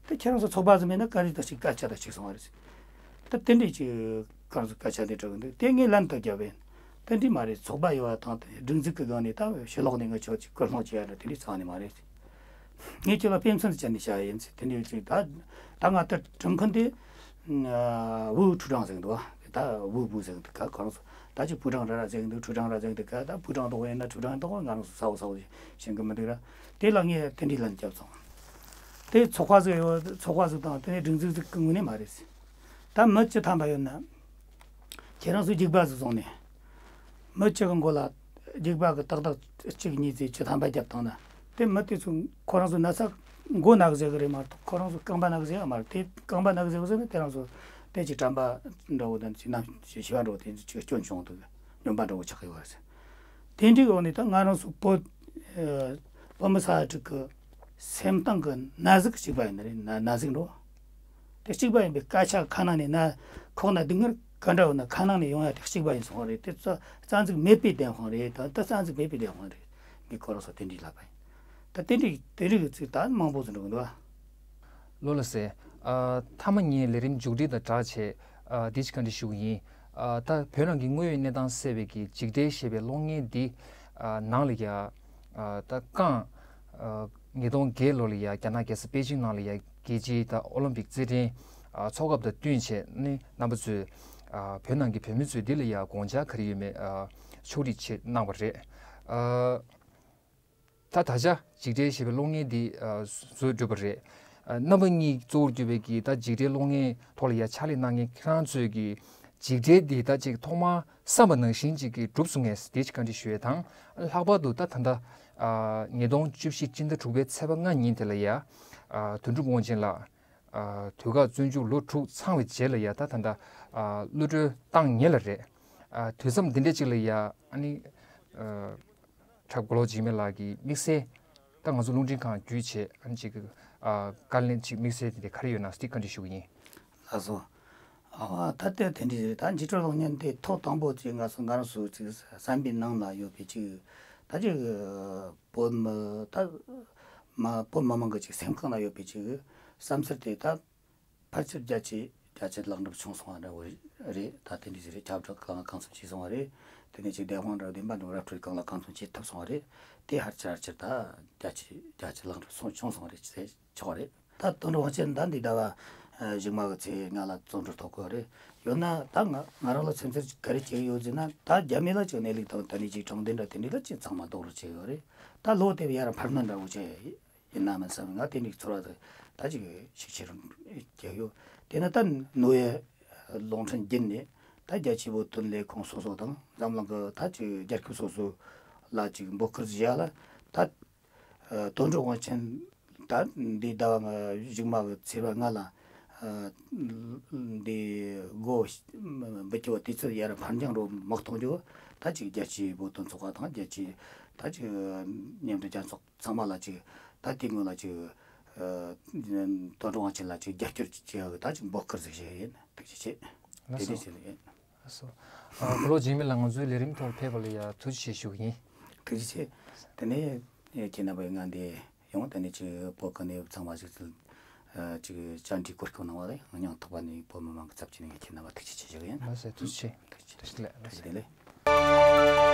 ད་ཁྱེད་རང་ཚོ་ཚོགས་པ་ཟིག་མེད་ན་ག་རེ་ད་ཅིག་སྐད་ཆ་ད་ཅིག་སོང་བ་རེད། ད་དེ་འདྲས་ཅིག་ཁོང་ཚོ་སྐད་ཆ་དེ་དྲི་གི་འདུག་དེ་ངས་ལན་ད་རྒྱབ་པ་ཡིན། དེ་འདྲས་མ་རེད། ཚོགས་པ་ཡོད་པ་དང་དེ་སྒྲིག་འཛུགས་ཀྱི་སྒང་ནས་ད་ཕྱི་ལོགས་ནས་ངས་ཁྱོད་ཅིག་སྐུལ་སློང་བྱེད་ཡ་འདྲ་དེ་འདྲས་རྩ་བ་ནས་མ་རེད། ངས་ཁྱོད་ལ་དཔེ་མཚོན་དུ་བྱས་ནས་བཤད་ཡ་ཡིན། དེ་འདྲའི་ཅིག་ད་ད་ང་ལྟར་ཁྲིམས་མཁན་དེ་ཝུའུ་ཁྲུའུ་ཀྲང་ཟེར་གི་འདུག་བ། ད་ཝུའུ་ཝུའུ་ཟེར་གི་འདུག་ག་ཁོ་རང་ཚོ་ད་ཅིག་ཕུའུ་ཀྲང་ར་ར་ཟེར་གི་འདུག་ཁྲུའུ་ཀྲང་ར་ཟེར་གི་འདུག་ག་ད་ཕུའུ་ཀྲང་དོག་ཡིན་ན་ཁྲུའུ་ཀྲང་དོག་ང་རང་ཚོ་ས་འོག་ས་འོག་ཤེས་གི་མི་འདུག་ར། དེ་ལ་ངས་དེ་འདྲའི་ལན་བརྒྱབ་སོང་། དེ་ཚོགས་པ་ཟིག་ཡོད། ཚོགས་པ་ཟིག་དང་དེ་ནས་སྒྲིག་འཛུགས་ཟིག་གི་ངོས་ནས་མ་རེད། ད་མི་བཅུ་ཐམ་པ་ཡོད་ན། ཁྱེད་རང་ཚོས་རྒྱུག་པ་ཟིག་བཟུང་ནས། མི་གཅིག་གི་མགོ་ལ་རྒྱུག་པ་གི་ཏག་ཏག་གཅིག་གཉིས་ཙམ་བཅུ་ཐམ་པ་བརྒྱབ་བཏང་ན། དེ་མི་དེ་ཚོ་ཁོ་རང་ཚོ་ན་ཚ་མགོ་ན་གི་ཟེར་གི་རེད་མ་གཏོགས་ཁོ་རང་ཚོ་རྐང་པ་ན་གི་ཟེར་གི་མ་རེད། དེ་རྐང་པ་ན་གི་ཟེར་གི་ཟེར་ན་དེ་རང་ཚོ་དེ་ཅིག་དྲན་པ་འདྲ་བོ་དང་ཅིག་ནམ་ཞིག་ཤི་བ་འདྲ་བོ་དེ་ཚོ་ཅིག་སྐྱོན་བྱུང་འདུག་སྨྱོན་པ་འདྲ་བོ་ཆགས་ཡོད་པ་རེད། དེ་འདྲའི་འོག་ནས་ད་ང་རང་ཚོ་བོད་ཨ་བོད་མི་ས་ཡ་དྲུག་གི་སེམས་གཏིང་གི་ན་ཟུག་གཅིག་པ་ཡིན་ནི་རེད། ན་ན་ཟུག་འགྲོ། དེ་གཅིག་པ་ཡིན་པའི་སྐད་ཆ་ཁ་ནང་ནས་ན་ཁོག་ན་སྡུག་བསྔལ་ག་འདྲ་ཡོད་ན་ཁ་ནང་ནས་ཡོང་ཡ་དེ་གཅིག་པ་ཡིན་སོང་བ་རེད། དེ་རྩ་རྩ་འཛུགས་མེད་པའི་བདེན་དཔང་རེད། ད་ད་རྩ་འཛུགས་མེད་པའི་བདེན་དཔང་རེད། ངས་ཁོ་རང་ཚོ་དེ་འདྲའི་ལབ་པ་ཡིན། ད་དེ་འདྲའི་དེ་རིགས་ཀྱི་ཚིག་ད་མང་པོ་ཟིག་འགྲོ་གི་འདུག་ཨ། ལོ་ལ་ཟེར། ཨ། མཐའ་མ་ངའི་ལས་རིམ་མཇུག་སྒྲིལ་དང་སྦྲགས་བྱས། ཨ། འདི་ཅིག་བཀའ་འདྲི་ཞུ་གི་ཡིན། ཨ། ད་བོད་ནང་གི་དངོས་ཡོད་གནས་སྟངས་གསལ་བའི་གི་འཇིགས་བྲལ་ཞེས་པའི་གློག་བརྙན་འདི། ཨ། ནང་ལ་ཡ། ཨ། ད་རྐང་། ཨ། ཉིས་སྟོང་བརྒྱད་ལོ་ལ་ཡ་རྒྱ་ནག་རྒྱལ་ས་པེ་ཅིང་ནང་ལ་ཡ་རྒྱལ་སྤྱིའི་ད་ཨོ་ལིམ་པིག་རྩེད་འགྲན། ཨ། ཚོགས་སྐབས་དང་བསྟུན་བྱས་ནས་རྣམ་པ་ཚོས། ཨ། བོད་ནང་གི་བོད་མི་ཚོས་འདི་ལ་ཡ་དགོངས་འཆར་ག་རེ་ཡོད་མེད། ཨ། ཕྱོགས་སྒྲིག་བྱེད་གནང་བ་རེད། ཨ། ད་ད་ཆ་འཇིགས་བྲལ་ཞེས་པའི་གློག་བརྙན་འདི། ཨ། བཟོས་གྲུབ་པ་རེད། རྣམ་པ་གཉིས་གཙོ་བོར་གྱུར་པའི་གི་ད་འཇིགས་བྲལ་གློག་བརྙན་ཐོག་ལ་ཡ་ཕྱག་ལས་གནང་མཁན་ཁྱེད་རང་ཚོས་གི་འཇིགས་བྲལ་འདི་ད་ཅིག་ཐོག་མར་བསམ་པ་ནང་བཞིན་ཅིག་གི་འགྲུབ་སོང་ངས་དེ་ཅིག་བཀའ་འདྲི་ཞུ་ཡས་དང་། ལྷག་པར་དུ་ད་ད་ལྟ་ཉིས་སྟོང་བཅུ་བཞི་སྤྱི་ཟླ་དྲུག་པའི་ཚེས་པ་ལྔ་ཉིན་དེ་ལ་ཡ་དོན་གྲུབ་དབང་ཆེན་ལགས་དུས་བཀག་བཙོན་འཇུག་ལོ་དྲུག་ཚང་བའི་རྗེས་ལ་ཡ་ད་ད་ལྟ་གློད་གྲོལ་བཏང་ཉེ་ལ་རེད། དུས་མཚམས་འདི་འདྲ་ཅིག་ལ་ཡ་ཨ་ནི། འཁྲབ་མགོ་ལོག་འཇིགས་མེད་ལགས་ཀྱི་དམིགས་བསལ། ད་ང་ཚོ་རླུང་འཕྲིན་ཁང་བརྒྱུད་བྱས་ཨ་ནི་ཅིག་ཨ་བཀའ་ལན་ཅིག་དམིགས་བསལ་དེ་འདྲ་ག་རེ་ཡོད་ན་དེ་བཀའ་འདྲི་ཞུ་གི་ཡིན། ལགས་སོ། ཨ་ད་ལྟ་དེ་འདྲ་རེད། ད་འཇིགས་བྲལ་གློག་བརྙན་དེ་ཐོག་དང་པོ་ཅིག་ང་ཚོ་ང་རང་ཚོ་ཅིག་བསམ་པའི་ནང་ལ་ཡོད་པའི་ཅིག་ད་ཅིག་བོད་མི་ད་མ་བོད་མི་མང་གི་ཅིག་སེམས་ཁོང་ལ་ཡོད་པའི་ཅིག་བསམ་ཚུལ་དེ་ད། ཕལ་ཆེར་རྒྱ་ཆེ་རྒྱ་ཆེ་ལེགས་འགྲུབ་བྱུང་སོང་བ་འདྲ་བོ་རེད། ད་དེ་འདྲ་ཞིག་རེད། ཁྱབ་བསྒྲགས་གང་ལ་གང་འཚམ་བྱས་སོང་བ་རེད། དེ་ནས་ཅིག་བདེན་དཔང་འདྲ་བདེན་པ་འདྲ་ར་འཕྲོད་གང་ལ་གང་འཚམ་བྱེད་ཐུབ་སོང་བ་རེད། དེ་ཧར་ཆེར་ཧར་ཆེར་ད་རྒྱ་ཆེ་རྒྱ་ཆེ་ལེགས་འགྲུབ་སོང་བྱུང་སོང་བ་རེད་ཟེར་ཆོག་རེད། ད་དོན་དུ་དབང་ཆེན་ད་འདི་ཟླ་བ་གཞུག་མ་གི་ཚེས་ལྔ་ལ་བཙོན་གྲོལ་ཐོབ་དགོས་རེད། ཡོད་ན་ད་ང་ང་རང་ལ་ཚུན་ཚོད་ག་རེ་བྱེད་ཀྱི་ཡོད་ཟེར་ན། ད་རྒྱ་མི་ལ་ཅིག་གནས་ལུགས་དང་ད་ནི་ཅིག་དྲང་བདེན་འདྲ་དེ་འདྲ་ལ་ཅིག་ཚང་མ་རྡོག་རོལ་བྱས་ཡོད་རེད། ད་ལོ་དེབ་ཡར་འཕར་སྣོན་འདྲ་བོ་བྱས། ཡིན་ན་མིན་བསམ། ང་དེ་འདྲའི་ཚོར་བ་དེ་ད་ཅིག་ཤུགས་ཆེ་རུ་རྒྱག་ཡོད། དེ་ནས་ད་ནོར་ཡ་རླུང་འཕྲིན་བརྒྱུད་ནས་ད་རྒྱ་ཆེ་བོད་དོན་ལས་ཁུངས་སོ་སོ་དང་འཛམ་གླིང་གི་ད་ཅིག་རྒྱལ་ཁབ་སོ་སོ་ལ་ཅིག་འབོད་སྐུལ་བྱས་ལ། ད་དོན་གྲུབ་དབང་ཆེན་ད་འདི་ཟླ་བ་གཞུག་མ་གི་ཚེས་པ་ལྔ་ལ་འདི་སྒོ་འབུད་རྒྱུ་བ་དུས་ཚོད་ཡར་འཕར་འགྱངས་རོ་མི་གཏོང་རྒྱུ། ད་ཅིག་རྒྱལ་སྤྱིའི་བོད་དོན་ཚོགས་པ་དང་རྒྱལ་སྤྱིའི་ད་ཅིག་མཉམ་འབྲེལ་རྒྱལ་ཚོགས་ཚང་མ་ལ་ཅིག་ད་དེ་སྔོན་ལ་ཅིག་ཨ་དོན་གྲུབ་དབང་ཆེན་ལ་ཅིག་རྒྱབ་སྐྱོར་ཅིག་བྱེད་ཡག་གི་ད་ཅིག་འབོད་སྐུལ་ཟིག་བྱེད་ཡིན། ཐུགས་རྗེ་ཆེ། ལགས་དེ་སོ། འདྲ་ཞིག་ཡིན། ལགས་སོ། ཨ་ཁོ་ལོ་འཇིགས་མེད་ལགས་ང་ཚོའི་ལས་རིམ་ཐོག་ཕེབས་པ་ལ་ཡ་ཐུགས་རྗེ་ཆེ་ཞུ་གི་ཡིན། ཐུགས་རྗེ་ཆེ། དེ་ནས་ཁྱེད་རྣམ་པའི་ང་འདི་ཡོང་དེ་ནས་ཅིག་བོད་ཀྱི་གནས་བབ་ཚང་མ་ཞིག་ཚུལ་ཨ་ཅིག་བཅར་འདྲི་གོ་སྐབས་གནང་བ་ལ་ཡང་སྙིང་ཐག་པ་ནས་བོད་མི་མང་གི་ཚབ་བྱས་ནས་ཁྱེད་རྣམ་པ་ཐུགས་རྗེ་ཆེ་ཞུ་གི་ཡིན། ལགས་སོ། ཐུགས་རྗེ་ཆེ། ཐུགས་རྗེ་ཆེ། ཐུགས་རྗེ་ཆེ་ལགས། ཐུགས་རྗེ་ཆེ། བདེ་ལེགས།